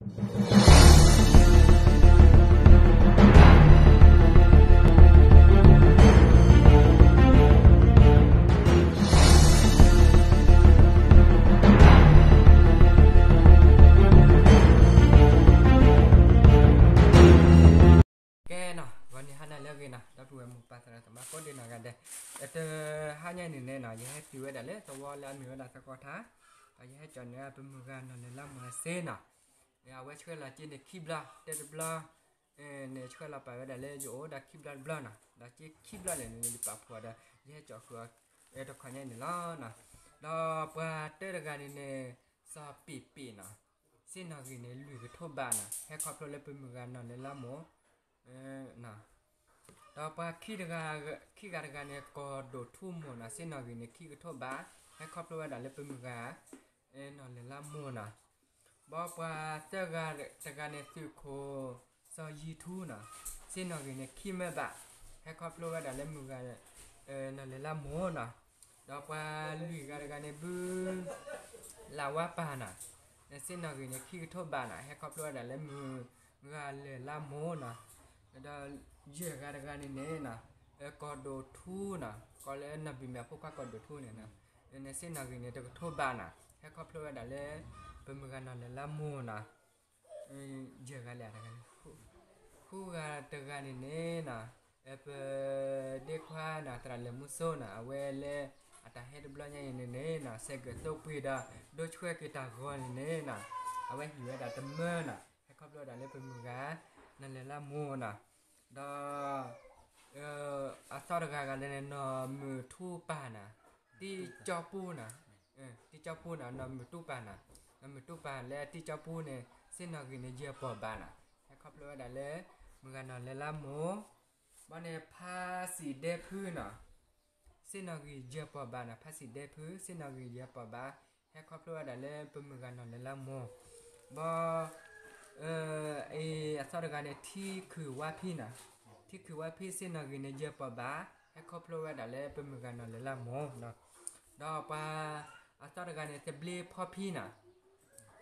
ကဲနီၤ, ဂီၤနံၤဟါနၤလၢအဂ့ၤနီၤ, ဒီပုၢ်ဝဲၢ်မိၢ်ပၢ်သရၣ်သမါကိးဒဲးနီၢ်ဂၤဒဲး, တဟါညါအံၤန့ၣ်န့ၣ်နီၤ, ယဟဲတုၤဝဲဒၣ်လၢသဝီလၢအမ့ၢ်ဝဲဒၣ်သကိးထါ, ဒီးယဟဲကၠီၣ်န့ၢ်ပမုၢ်ဂၤနီၢ်လဲၤလါမိၢ်စ့နီၤ, အဝဲဆှၢလီၤစ့န့ၣ်ခံဘျီ, တဲတဘျီ, န့ၣ်ဆှၢလီၤပာ်ဝဲဒၣ်လၢယအိၣ်ဒီးခံဘျီတဘျီနီၤ, ဒီးစ့ခံဘျီန့ၣ်န့ၣ် ယပာ်ဖှိၣ်ဒီး ယဟဲကၠီၣ်ဃုာ်အီၤ တခီညါအံၤန့ၣ်လီၤ. ဒီးပှၤတၢတဂၤန့ၣ်န့ၣ် စီၤပ့ၣ်ပ့ၣ်နီၤ, စ့နီၣ်ဂံၢ်န့ၣ် လွံၢ်ကထိဘးနီၤ, ဟဲခီဖျိလၢပမုၢ်ဂၤနီၢ်လဲၤလါမိၢ် ဒီးပှၤခံဂၤတဂၤန့ၣ် ကီၢ်ဒိၣ်ထူမိၢ်နီၤ, စ့နီၣ်ဂံၢ်န့ၣ် ခံကထိဘး, ဟဲခီဖျိဝဲဒၣ်လၢပမုၢ်ဂၤ နီၢ်လဲၤလါမိၢ်နီၤ. ဘီပှၤသၢဂၤတဂၤန့ၣ် သုးခိၣ်စီၤယံၤထူနီၤ, စ့နီၣ်ဂံၢ်န့ၣ် ခံမၢဘး, ဟဲခီဖျိဝဲဒၣ်လၢမုၢ်ဂၤ နီၢ်လဲၤလါမိၢ်နီၤ. ဒီးပှၤလွံၢ်ဂၤတဂၤန့ၣ် ဘု လၢ်ဝါပၢ်နီၤ, စ့နီၣ်ဂံၢ်န့ၣ် ခံကထိဘးနီၤ, ဟဲခီဖျိဝဲဒၣ်လၢမုၢ်ဂၤလဲၤလါမိၢ်နီၤ. ဒီးယဲၢ်ဂၤတဂၤန့ၣ်န့ၣ်နီၤ, ကီၢ်ဒိၣ်ထူနီၤ, ကိးလၢနီၢ်ဘံၣ်မဲာ်ဖိခွါကီၢ်ဒိၣ်ထူန့ၣ်နီၤ, စ့နီၣ်ဂံၢ်န့ၣ် တကထိဘးနီၤ, ဟဲခီဖျိဝဲဒၣ်လၢ ပမုၢ်ဂၤနီၢ်လဲၤလါမိၢ်နီၤ. ယဲၢ်ဂၤလဲၣ်, ဃုဂၤတဂၤန့ၣ်န့ၣ်နီၤ, ပဒ့ခွါနီၤ သရၣ်လဲၤမူစိနီၤ, အဝဲလၢအတၢ်ဟဲတဘျီညါအံၤန့ၣ်န့ၣ်နီၤ, ဆဲးကၢၣ်သိပှ့ၤဒီး ဒိဆှၢက့ၤတၢ်ဂီၤန့ၣ်န့ၣ်နီၤ, အဝဲဟ့ၣ်ဝဲဒၣ်တမၢနီၤ, ဟဲခီဖျိဝဲဒၣ်လၢပမုၢ်ဂၤ နီၢ်လဲၤလါမိၢ်နီၤ. ဒီး အသီတဂၤဂၤန့ၣ် နီၢ်မုၢ်ထူပၢ်နီၤ, တံကၠီပူနီၤ, တံကၠီပူနီၤ, နီၢ်မုၢ်ထူပၢ်နီၤ, နီၢ်မုၢ်ထူပၢ်လၢတံကၠီပူန့ၣ် စ့နီၣ်ဂံၢ်န့ၣ် ယဲၢ်ပီၢ်ဘးနီၤ, ဟဲခီဖျိဝဲဒၣ်လၢ မုၢ်ဂၤနီၢ်လဲၤလါမိၢ်. ဘီန့ၣ် ဖါစံၣ်ဒဲဖုနီၤ, စ့နီၣ်ဂံၢ်ယဲၢ်ပီၢ်ဘးနီၤ, ဖါစံၣ်ဒဲဖု စ့နီၣ်ဂံၢ်ယဲၢ်ပီၢ်ဘး, ဟဲခီဖျိဝဲဒၣ်လၢပမုၢ်ဂၤနီၢ်လဲၤလါမိၢ်. ဘီ အသီတဂၤန့ၣ် ထံခုၣ်ဝါဖံနီၤ, ထံခုၣ်ဝါဖံ စ့နီၣ်ဂံၢ်န့ၣ် ယဲၢ်ပီၢ်ဘး, ဟဲခီဖျိဝဲဒၣ်လၢပမုၢ်ဂၤနီၢ်လဲၤလါမိၢ်. ဒီးပှၤအသီတဂၤန့ၣ် သဘျ့ဖီဖံနီၤ, သဘျ့ဖီဖံ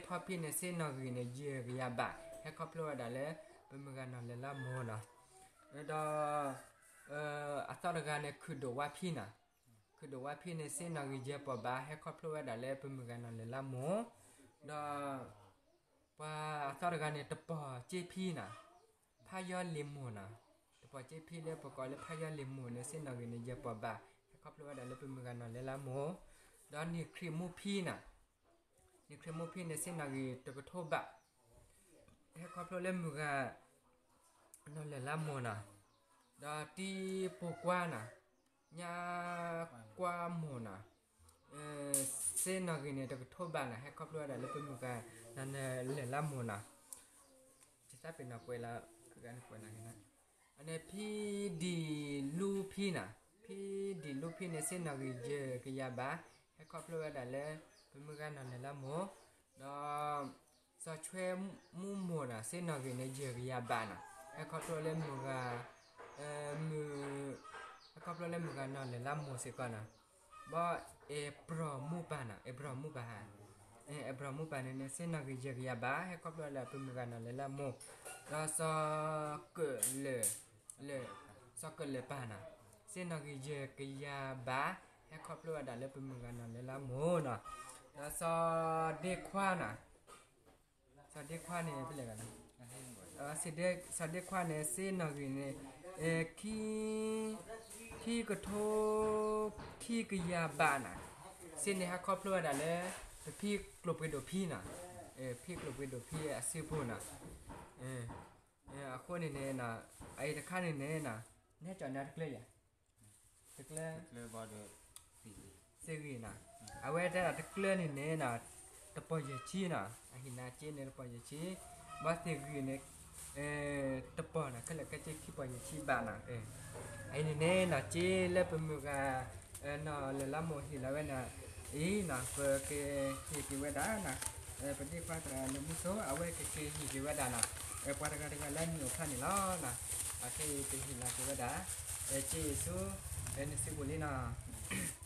န့ၣ် စ့နီၣ်ဂံၢ်န့ၣ် ယဲၢ်ကယၤဘး, ဟဲခီဖျိဝဲဒၣ်လၢပမုၢ်ဂၤနီၢ်လဲၤလါမိၢ်နီၤ. ဒီး အသီတဂၤန့ၣ် ခုၣ်ဒိၣ်ဝါဖံနီၤ, ခုၣ်ဒိၣ်ဝါဖံန့ၣ် စ့နီၣ်ဂံၢ်ယဲၢ်ပီၢ်ဘး, ဟဲခီဖျိဝဲဒၣ်လၢပမုၢ်ဂၤနီၢ်လဲၤလါမိၢ်. ဒီး ပှၤအသီတဂၤန့ၣ် တပီၢ်က့ဖံနီၤ, ဖါယီလ့ၣ်မိၢ်နီၤ, တပီၢ်က့ဖံလၢပကိးလၢဖါယီလ့ၣ်မိၢ်န့ၣ် စ့နီၣ်ဂံၢ်န့ၣ် ယဲၢ်ပီၢ်ဘး, ဟဲခီဖျိဝဲဒၣ်လၢပမုၢ်ဂၤနီၢ်လဲၤလါမိၢ်. ဒီးန့ၢ်ခရံာ်မူဖံနီၤ, န့ၢ်ခရံာ်မူဖံန့ၣ် စ့နီၣ်ဂံၢ်တကထိဘး, ဟဲခီဖျိလၢမုၢ်ဂၤ နီၢ်လဲၤလါမိၢ်နီၤ. ဒီးတံပိၢ်ကွါနီၤ, ညါကွါမိၢ်နီၤ, စ့နီၣ်ဂံၢ်န့ၣ် တကထိဘးနီၤ, ဟဲခီဖျိဝဲဒၣ်လၢပမုၢ်ဂၤ နီၢ်လဲၤလါမိၢ်နီၤ. ကသးပ့ၤနီၣ်ကွဲးလၢ အန့ၣ် ဖံဒံၣ်လူဖံနီၤ, ဖံဒံၣ်လူဖံန့ၣ် စ့နီၣ်ဂံၢ်ယဲၢ်ကယၤဘး, ဟဲခီဖျိဝဲဒၣ်လၢ ပမုၢ်ဂၤနီၢ်လဲၤလါမိၢ်. ဒီး စီၤဆွဲမူမိၢ်နီၤ, စ့နီၣ်ဂံၢ်န့ၣ် ယဲၢ်ကယၤဘးနီၤ, ဟဲခီဖျိလၢမုၢ်ဂၤ မုၢ် ဟဲခီဖျိလၢမုၢ်ဂၤနီၢ်လဲၤလါမိၢ်စ့ၢ်ကီးနီၤ. ဘီအဲၣ်ဘြီၣ်မူပၢ်နီၤ, အဲၣ်ဘြီၣ်မူပၢ်, အဲၣ်ဘြီၣ်မူပၢ်န့ၣ်န့ၣ် စ့နီၣ်ဂံၢ်ယဲၢ်ကယၤဘး, ဟဲခီဖျိလၢပမုၢ်ဂၤနီၢ်လဲၤလါမိၢ်. ဒီးစီၤကလၢၢ် လၢ စီၤကလၢၢ်ပၢ်နီၤ, စ့နီၣ်ဂံၢ်ယဲၢ်ကယၤဘး, ဟဲခီဖျိဝဲဒၣ်လၢပမုၢ်ဂၤနီၢ်လဲၤလါမိၢ်နီၤ. ဒီးစီၤဒ့ခွါနီၤ, စီၤဒ့ခွါန့ၣ် ဖဲလဲၣ်ဂၤန့ၣ်, စီၤဒ့ခွါန့ၣ် စ့နီၣ်ဂံၢ်န့ၣ် ခံ ခံကထိ ခံကယၤဘးနီၤ, စ့န့ၣ်ဟဲခီဖျိဝဲဒၣ်လၢ ပဖံကျိၣ်ပှ့ၤဒိၣ်ဖံနီၤ, ဖံကျိၣ်ပှ့ၤဒိၣ်ဖံအစုပူၤနီၤ. အဃိန့ၣ်န့ၣ် အအံၤတခါန့ၣ်န့ၣ် နဟဲကၠီၣ်န့ၢ်တကျၢၤယၤ, တကျၢၤ စ့ဂံၢ်နီၤ, အဝဲတဲဒၣ်တကျၢၤန့ၣ်န့ၣ် တပီၢ်ယဲၢ်ဆံနီၤ, အဟံၣ်နၤစ့န့ၣ် တပီၢ်ယဲၢ်ဆံ, ဘီစ့ဂံၢ်န့ၣ် တပီၢ်နီၤ, ခဲလၢာ်ခဲဆ့ခံပီၢ်ယဲၢ်ဆံဘးနီၤ. အအံၤန့ၣ်န့ၣ်နီၤ စ့လၢပမုၢ်ဂၤ နီၢ်လဲၤလါမိၢ်ဟ့ၣ်လီၤဝဲန့ၣ်အံၤနီၤ, ပကဟ့ၣ်က့ၤဝဲဒၣ်နီၤ, ပဒ့ခွါသရၣ်လၢမူစိ အဝဲကက့ၤဟ့ၣ်က့ၤဝဲဒၣ်နီၤ, ပှၤတဂၤတဂၤလၢအမံၤအိၣ်ဖျါန့ၣ်လီၤ. အခဲအံၤပဟ့ၣ်လီၤက့ၤဝဲဒၣ် စ့အံၤဆူ နစုပူၤလံနီၤ.